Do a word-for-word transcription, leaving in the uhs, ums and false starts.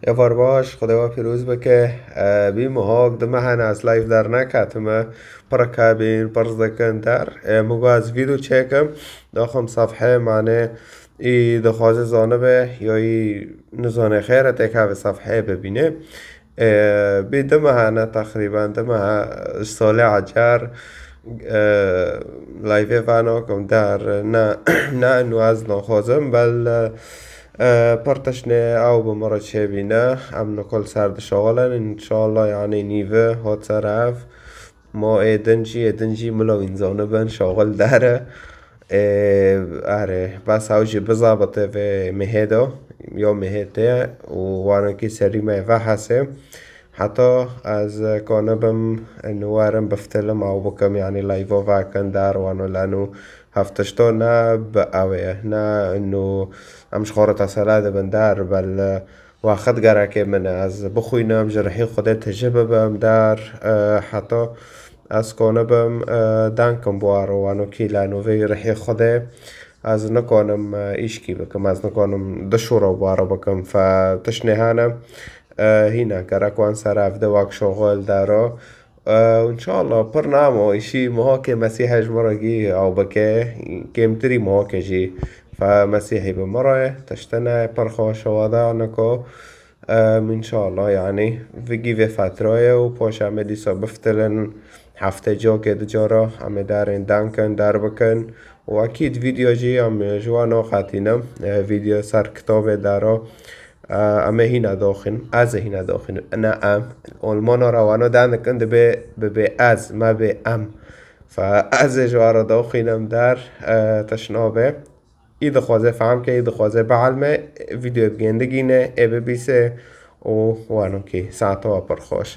Evar baş, Xwedê we pîroz bike. E, bî mihok, di mehe ne ez live derneketime. Pireke bîn, pirz dikin der. E, min got ez vîdeo çêkim, daxim sefhê, mane î dixwaze zanibe, ya î nizane xêr e, têkeve sefhê bibîne. E, bî di mehe ne, teqrîben di mehe, ji salê ecer, e, live vanakim der, ne, ne inu ez naxwazim, bel, e, pir tiştê ew bi min re çêbîne, em nikol ser dişaxilin, înşallah, yanî nîve hot ser ev. Ma ê din jî, ê din jî milo înzanibin, şaxil der e. Ê, erê, bes ew jî bizabite vê mihê de, ya mihê tê û wanokî serî me vehese. Heta ez kanibim, inu werim biftilim ew bikim, yanî live vekin der, wano lenu heftişto ne bi ew ê, ne inu em ji xwe re tesele dibin der, bel wexit gerekê min e, ez bixwînim, ji rihî Xwedê tije bibim der, e, heta ez konibim, e, dankim bi waro, wanokî lenu vê rihî Xwedê, ez nikonim, e, îşkî bikim, ez nikonim dişûro bi waro bikim, fe tiştê hene, e, hîna gerek wan ser ev de wek şoxil dero. E, înşallah pir namo îşî mihokê Mesîhe ji min re gî ew bike, kêmtirî mihokê jî fe Mesîhî bi min re, tiştine pir xweş e wada niko. Em, înşallah, yanî, vigî vê fetrayê û paş em ê dîsa biftilin, heftê cokê du cara em ê derên dankin, der bikin. Û ekîd vîdeo jî em ji wan naqetînim. E, vîdeo ser kitabê dero, e, em ê hîna doxîn. Ez ê hîna doxîn. Ne em. Olmana re wano dan dikin, dibê, bibê ez, me bê em. Fe ez ê ji wan re doxînim der, e, tişt nabe. Î dixwaze fehm ke, î dixwaze bielme, vîdeo bi gendigîne, ê bibîse û wanokî saeta we pir xweş.